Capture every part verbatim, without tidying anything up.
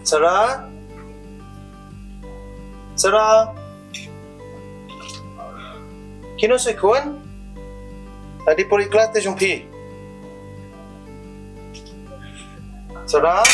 Sarah? Sarah? Kino sa khun? Adi pori klas te jong phi. Sarah?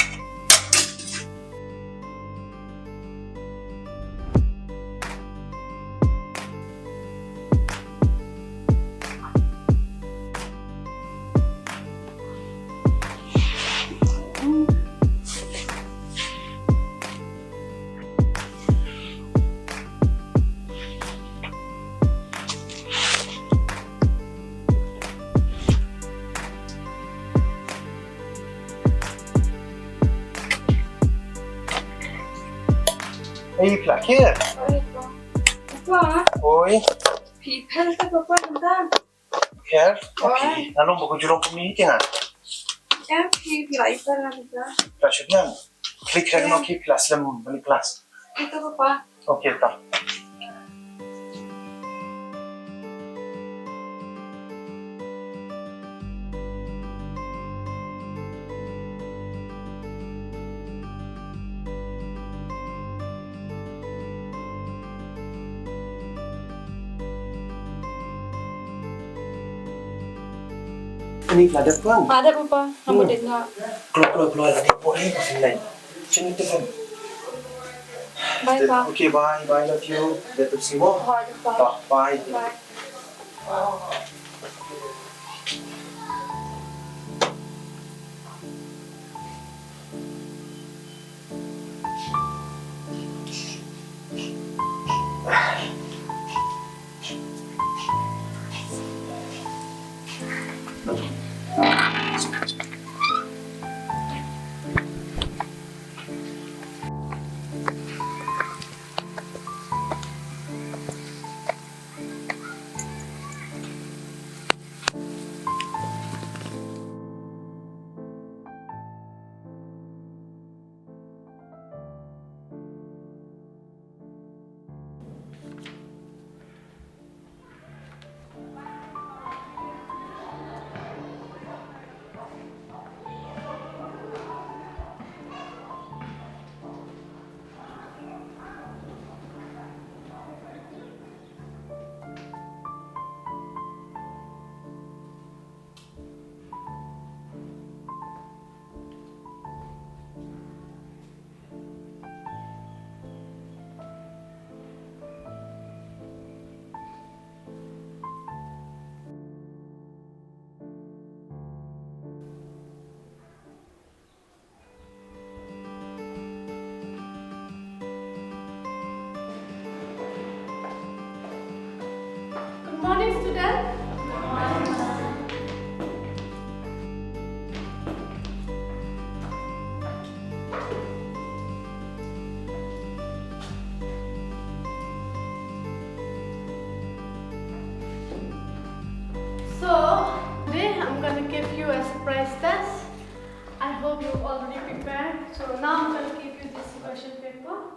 Ei, pla kher. Papa. Oi. Phi phel te papa nda. Kher. Oi. Phi. Nalong ba ko jurong kumni te nga. Ya, phi phi lai phel nda. Pla shudiang. Klik kher no ki pla slem bani klas. Ito papa. Okay, ta. Ani la dep bang. Ada papa, kamu dengar. Keluar, keluar, keluar. Ada pore ko sinai. Sini tu bang. Bye, Pa. Okay, bye, bye, love you. Dia tu sini. Bye, Pa. Bye. Bye. Good morning, student. So, today I'm gonna give you a surprise test. I hope you've already prepared. So now I'm gonna give you this question paper.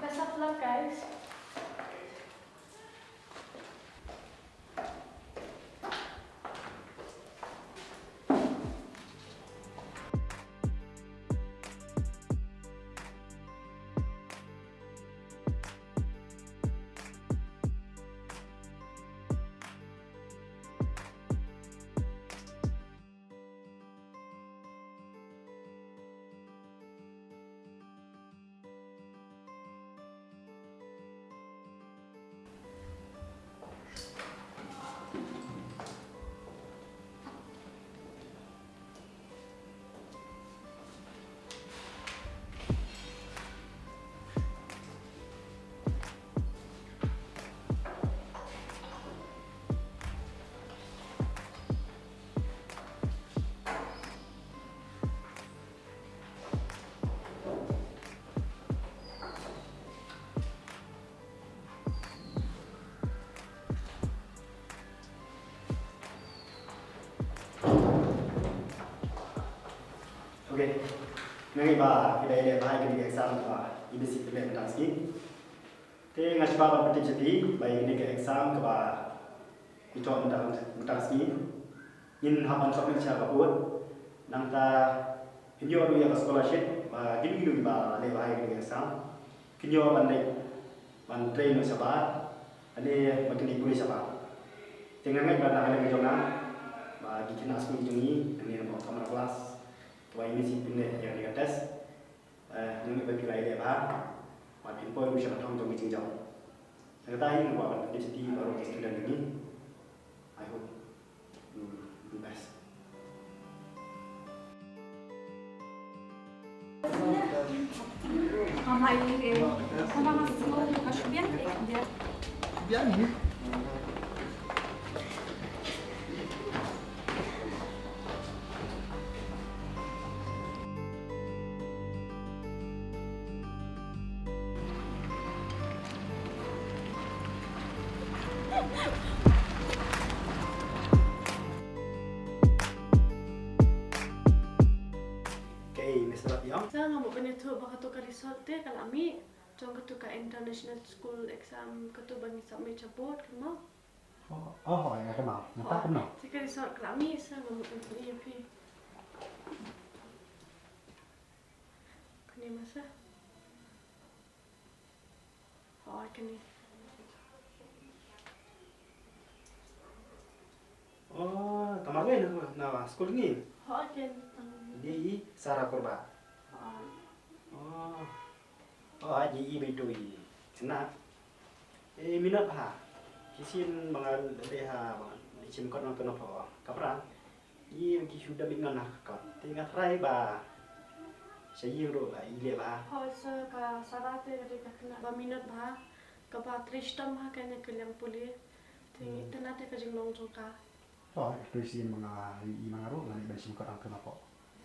Best of luck, guys. Ba ki dei leh bha ïa kane ka exam kaba i bisi pynleh mynta ka sngi. Te nga sngewbha ban pyntip sha phi ba ïa kane ka exam kaba i thoh mynta mynta ka sngi, ngin hap ban submit sha ka board. Nangta phin ïoh ruh ïa ka scholarship ba kine ki ba leh bha ïa kane ka exam phin ïoh ban leit ban train noh shabar, lane ban kyndit pule shabar. Te nga ngeit ba na ka liang ka jong nga ba ki khynnah skul ki jong ngi, lane na ka kamra klas, kiba i bisi pynleh ïa kane ka test. Eh, nga ngeit ba phi la ïaleh bha bad phin poi ruh sha ka thong jong ki jingjop. Te kata hi nga kwah ban pyntip sha phi baroh ki student jong ngi. I hope you do best. Kaei, Miss Rat Yong? Sir, nga mut ban ïathuh ba katu ka result te ka la mih jong katu ka international school exam, katu ba ngi submit sha board, kumno? Oh, oh, oh, nga kynmaw. Nga ta kumno? Te ka result ka la mih, sir, nga mut ban pyni ïa phi. Kane ma, sir. Hooid, kane. Oh, ka marwei na, na skul ngi. Hooid, kane. Dei i Sarah Kurbah. Hooid. Oh. Oh, ha i i beit i. Sna. E minot ha. Ki sien ba nga leh ha ba nga leh sien kot nang tu na pho. Kamra. Ïa ki shu da bit ngan ha ka kot. Te nga try ba sha ïing ruh ba i leh ba. Hooid sir, ka Sarah te ka dei ka khynnah ba minot ba, kaba trei shitom ha kane ka liang pule. Te ngi tynat ïa ka jinglong jong ka. Hooid, trei sien ma nga, i ma nga ruh ngan ban shim kot hangto napoh.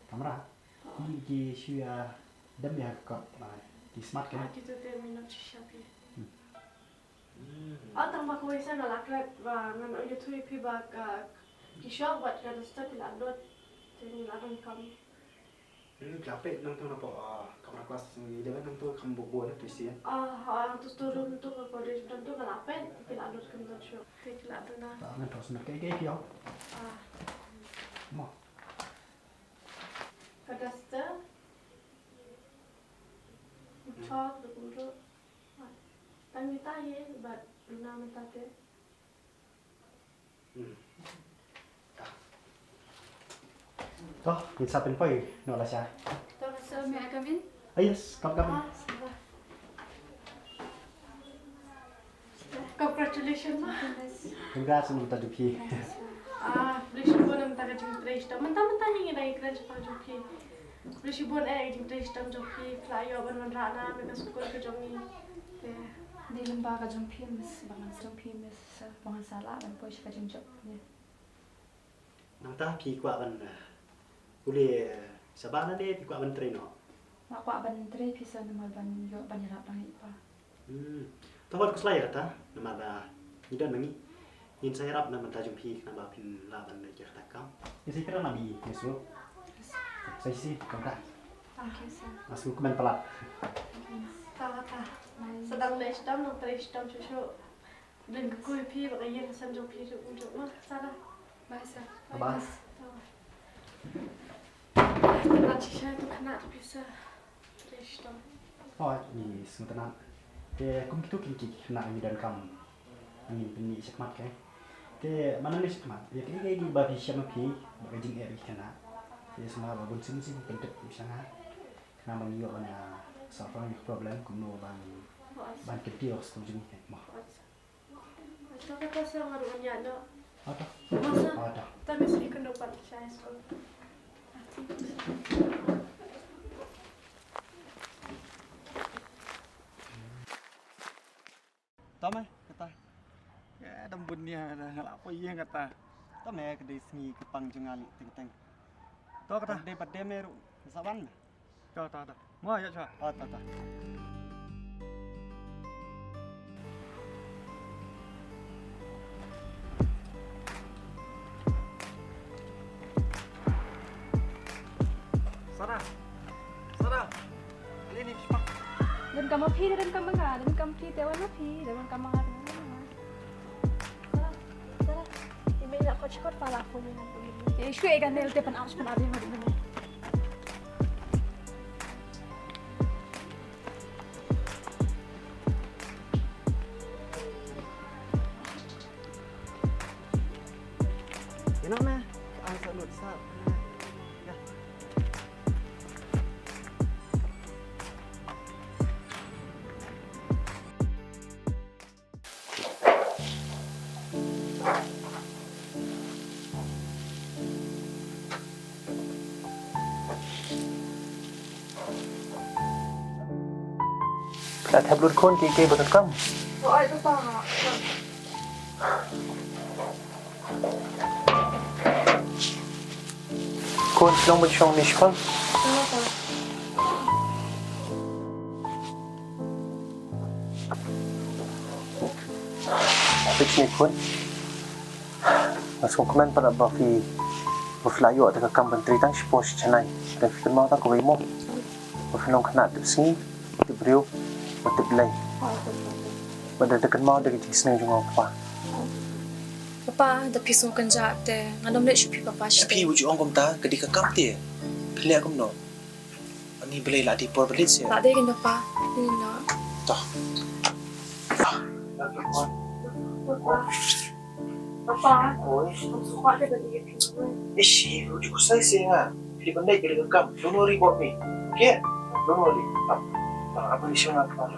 Kamra. Ki ki shu ïa dem ïa ka kot ba ki smart kan. Hooid, kito te minot shisha phi. Ah, tang ba kawei sa nga la klet ba ngan ïathuh ïa phi ba ka, ki shoh bad ka duster ki la dot. Te ngi la donkam. Hmm, ki la peit nangto napoh, ah, kamra klas ngi dei nangto kham buh buh na tu sien. Ah, ha, nangto store room to ka college nangto nga la peit ki la dot kham dot shoh. Te ki la dot na. Ah, ngan thok sngewbha kaei kaei phi ong. Ah. Mo. Ka duster. Chalk, da kumto. Tang kita hi, bad duna mynta te. Hmm. To, ngin sa pynpoi noh lashai. To, sir, may I come in? Ah, yes, come, come in. Ah, sir. Congratulations, ma. Congrats, mynta jong phi. Ah, khublei shibun mynta ka jingtrei shitom. Mynta, mynta hi ngi dang ïakren shaphang jong phi. Khublei shibun eh ka jingtrei shitom jong phi. Phi la ïoh ban wanrah na me ka skul ka jong ngi. Te dei lyngba ka jong phi, miss, ba ngan sngewthuh phi, miss, ba ngan sa lah ban poi sha ka jingjop. Nangta phi kwah ban, eh, pule, eh, shabar ne phi kwah ban trei noh? Nga kwah ban trei phi sir, namar ban ïoh ban ïarap lang ïa i pa. Hmm. To wat khuslai ïa kata, namar ba ngi don ma ngi. Ngin sa ïarap na bynta jong phi khnang ba phin lah ban leit ïa kata ka kam. Ïa sa ïa kata na bi ïa su. Sa ïa si, kongkra. Thank you, sir. Nga sngewkmen palat. Thank you, sir. Ta ta. Bye. Sa dang leh shitom, dang trei shitom shuh shuh. Dang kyrkhu ïa phi bad ka ïing ka sem jong phi ruh, ruh ma, Sarah. Bye, sir. Bye. Bye. Bye. Tang shisha ïa tu khynnah tu phi, sir. Trei shitom. Hooid, ngi sngewtynnat. Te kum kitu kin ki khynnah ngi donkam. Ngin pyni shakhmat, ke. Te mynta ngi shakhmat. Ïa kaei kaei kiba phi shem ma phi bad ka jingeh ba ki khynnah. Te sngewbha ba bun sien sien pyntip sha nga. Khnang ba ngi ïoh ban, ah, solve ïa ka problem kumno ban, ban kyntiew ha skul jong ngi, mo. To kata sa nga ruh ngan ïaid noh. Ata. Masa? Ata. Tang ka sngi kynduh pat sha high school. To me kata. Ïa dang bun ïa nga la poi ïa kata. To me ka dei sngi ka pang jong nga lei teng teng. To kata. Dei pat dei me ruh sa wan. To, to, to. Mo, ïa, sha. Oh, to, to. Sarah. Sarah. Donkam ma phi, donkam ma nga, donkam phi te wan ma phi, donkam ma nga te wan ma nga. Sara, Sara, i mei la khot khot pala phone ïa nga. Te shu ega nel te pan ar pan ar ïa nga. Ïa nang na, ka ai sa lut sa. Ïa. Phi la thep lut khun ki, ki ba donkam. Khun, shnong ban shong ni shkol. Phi ni khun. Nga sngewkmen palat ba phi, ba phi la ïoh da ka kam ban trei tang shipor shi Chennai. Te phi kynmaw tang kawei mo. Ba phin long khynnah tip sngi, tip briew, bad tip Blei. Bad da kynmaw da ka jingsneng jong nga, papa. Papa, da phi sngewkynjah te ngan ym leh shuh phi, papa. Phi, shatei. Wat ju ong kumta, ka dei ka kam te. Phi leh kumno? Ani Blei la dei por ba leit seh. La dei kan, papa. Ni na. Toh. Papa. Papa. Oi. Papa, ada bagi phi. Ish, wat ju kusai seh nga. Phi ban leit ka dei ka kam. Don't worry about me. Okay? Don't worry. Ah, ah, apa ni sih, papa?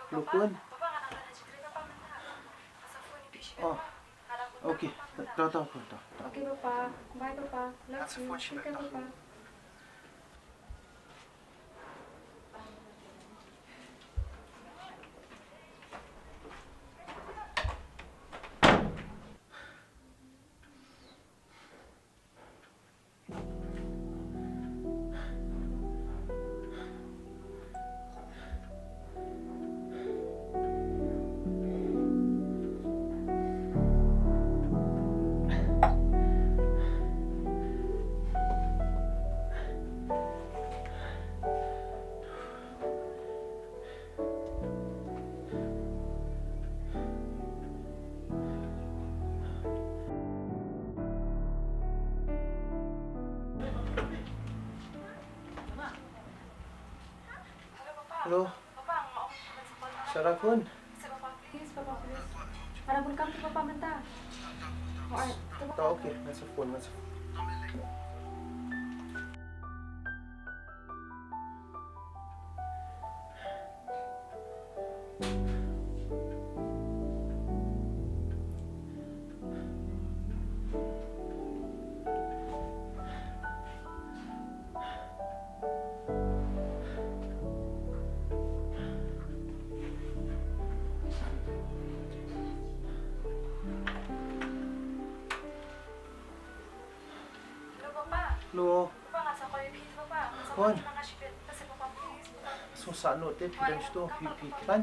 Hello, Kun. Papa, nga dang leit na jingkren, papa, mynta. Nga sa phone ïa phi shibun, oh, papa. Nga dang phone, okay, papa, mynta. To, to, Kun, to, to. Okay, papa. Bye, papa. Love you. Take care, papa. Hello. Hello. Papa, nga ong papa sa call. Sara, Kun. Sa papa, please, papa, please. Nga dang bun kam ki papa mynta. Oh, ai, to papa. Ta, okay, nga sa phone, nga sa phone. Hello. Khun. Sngewsih noh te phi dang sngewthuh phi phi khlaiñ.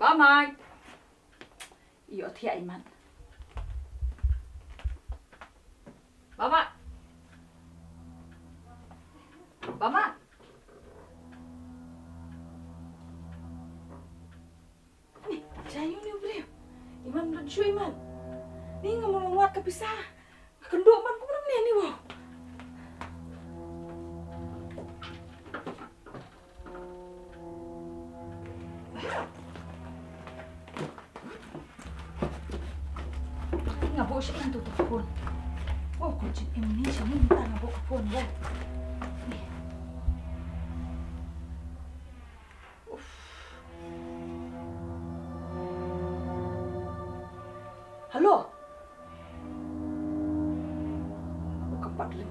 Ba Mai. Ïoh thiah i mat. Ba Mai. Ba Mai. Ni, jai ïa une u briew. I mat ym don shuh i mat. Ni nga mut long wad ka pisa. Kynduh man kumno mynne ni, wow. Nga buh sha ïing tu tu phone. Wow, ko jin em ni sha ni mynta nga buh ka phone, wow. Ni. Hello. Ka pat lem.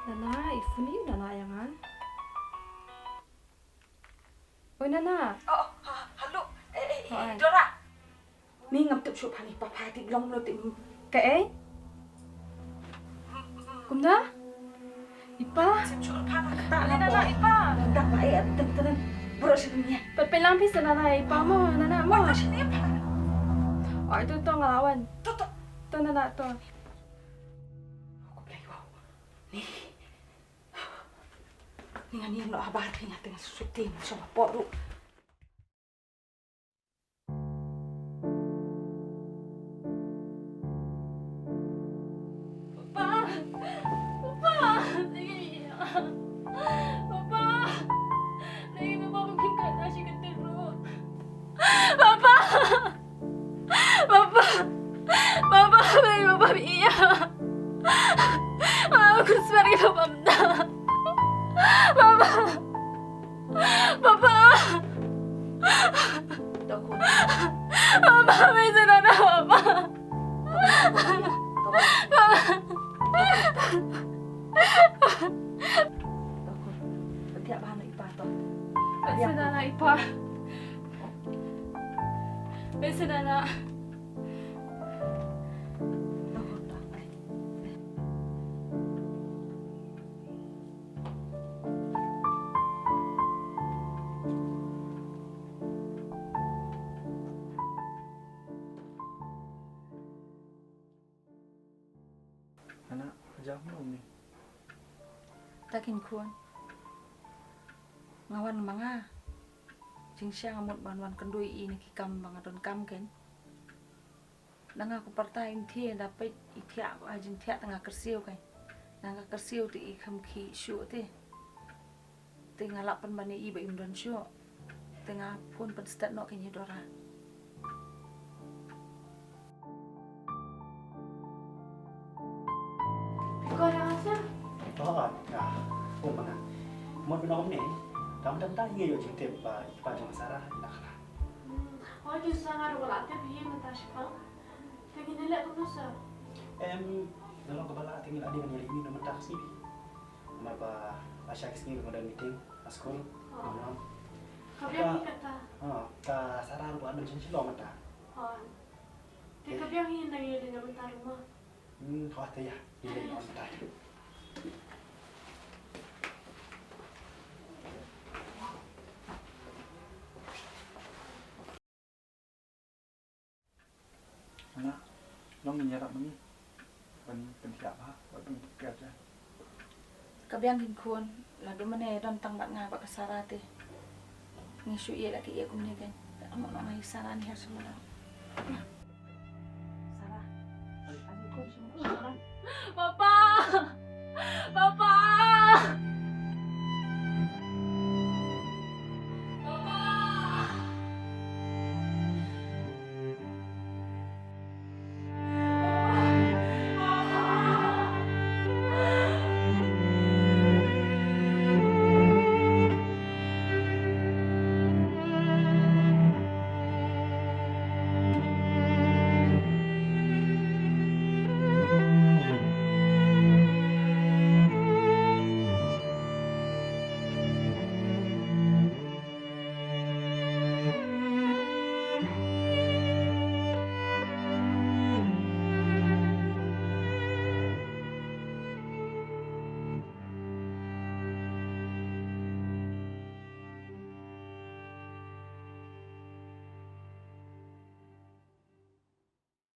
Nana, i phone ïa u Nana ïa nga. Oi Nana. Oh, oh, ha, hello. Eh, eh, eh, Dora. Ni ngam tip shuh pha ni, pha, pha tip long mano tip. Kaei? Kumno? I pa? Tip shuh pha na kata na Nana, i pa. Dak ba eh, ten, ten, bro sini. Pat pynlang phi sa Nana, i pa mo, Nana mo. Sini pa. Oi, tu, tu nga la wan. Tu, tu. Tu Nana, tu. Ko play wow. Ni. Ni nga ni noh habar phi nga teng suti sha ba pok ruh. Papa! Papa! Papa! Papa! Papa! Papa! Papa, papa, papa, iya. Papa, aku swear ke papa benda. Papa. Papa. Papa, papa, papa. Papa. Peit sha nana i pa to. Peit sha nana i pa. Peit sha nana. Hana, ka jam mo ni? Ta kynkhun. Nga wan ma nga jingshisha nga mut ban wan kynduh ïa i na ki kam ba nga donkam kein. Na nga ko parta in thiah da peit i thiah ba jingthiah ta nga kyrsiew kein. Na nga kyrsiew te i kham khih shuh te. Te nga lah pynban ïa i ba im don shuh. Te nga phone pynstet noh kein ïa Dora. Ko da sa? Oh, ah, oh, ma nga. Mut ba nong ne. Kam tam ta ngi ïoh jingtip ba i pa jong Sarah i la khlad. Hmm, oh, jong Sarah ruh la tip hi mynta shipang. Te ngin ïaleh kumno sa? Em, nalong kaba lah te ngi la dei ban ïaleh ïa i mynta ka sngi. Namar ba la shai ka sngi ba ngi don meeting ha skul. Oh. Ka biang hi kata. Ha, ka Sarah ruh ka don sha Shillong mynta. Oh. Te ka biang hi, nang ïaleh na mynta ruh ma. Hmm, hooid te ïa, ïaleh na mynta. Hana, long ngin ïarap ma ngi ban pynthiah bha bad ban pynkhiah ja. Ka biang kynkhun, lada mynne don tang bad nga bad ka Sarah te, ngi shu ïeh la ki ïeh kumne kein. Amot noh nga ïa Sarah ni ha shu ma.